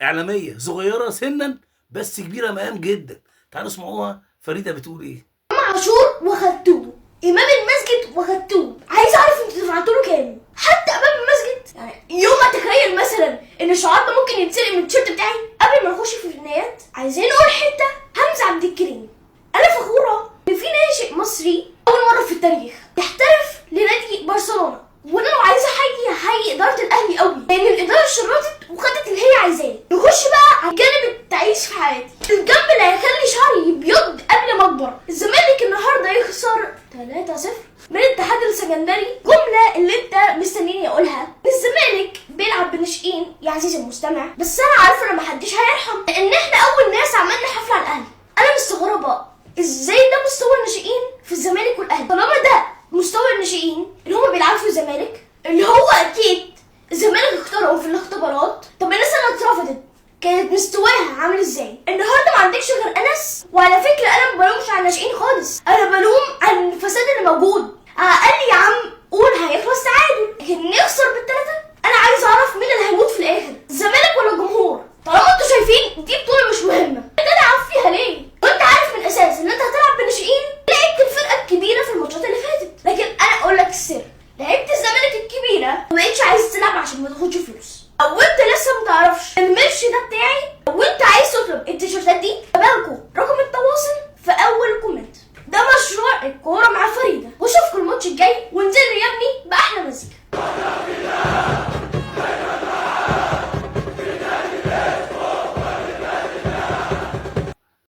اعلامية صغيرة سنا بس كبيرة مقام جدا. تعالوا اسمعوها فريدة بتقول ايه. امام عاشور وخدتوه، امام المسجد وخدتوه، عايز اعرف انتوا دفعتوا له كام؟ حتى امام المسجد، يعني يوم ما تخيل مثلا ان الشعار ده ممكن يتسرق من التيشيرت بتاعي. قبل ما نخش في الفنيات عايزين نقول حتة حمزة عبد الكريم. انا فخورة ان في ناشئ مصري اول مرة في التاريخ يحترف لنادي برشلونه، وانا لو عايزه احيي هحيي ادارة الاهلي قوي، لان الادارة شرطت وخدت اللي هي عايزاه. نخش بقى على جانب التعيش في حياتي، الجنب اللي هيخلي شعري يبيض قبل ما اكبر. الزمالك النهارده يخسر 3-0 من الاتحاد السكندري. جملة اللي انت مستنيني اقولها، الزمالك بيلعب بناشئين يا عزيزي المستمع، بس انا عارفه ان محدش هيرحم، لان احنا اول ناس عملنا حفلة على الاهلي. انا مستغربه ازاي ده مستوى الناشئين في الزمالك والاهلي، طالما ده مستوى الناشئين اللي هما بيلعبوا في الزمالك، اللي هو اكيد الزمالك اختارهم في الاختبارات. طب الناس اللي اترفضت كانت مستواها عامل ازاي؟ النهارده ما عندكش غير انس. وعلى فكرة انا ما بلومش على الناشئين خالص، انا بلوم على الفساد اللي موجود. اقل يا عم قول هيخلص تعادل، لكن نخسر بالثلاثة. انا عايز اعرف مين اللي هيموت في الاخر، الزمالك ولا الجمهور؟ طالما انتوا شايفين دي بطوله مش مهمة، انت تلعب فيها ليه؟ وانت عارف من الاساس ان انت هتلعب بالناشئين. لعبت الفرقة الكبيرة في الماتشات اللي فاتت، لكن انا اقول لك السر، لعبت الزمالك الكبيرة ما بقتش عايز تلعب عشان ما تاخدش فلوس، او انت لسه ما تعرفش ال merch ده بتاعي، او انت عايز تطلب التيشيرتات دي.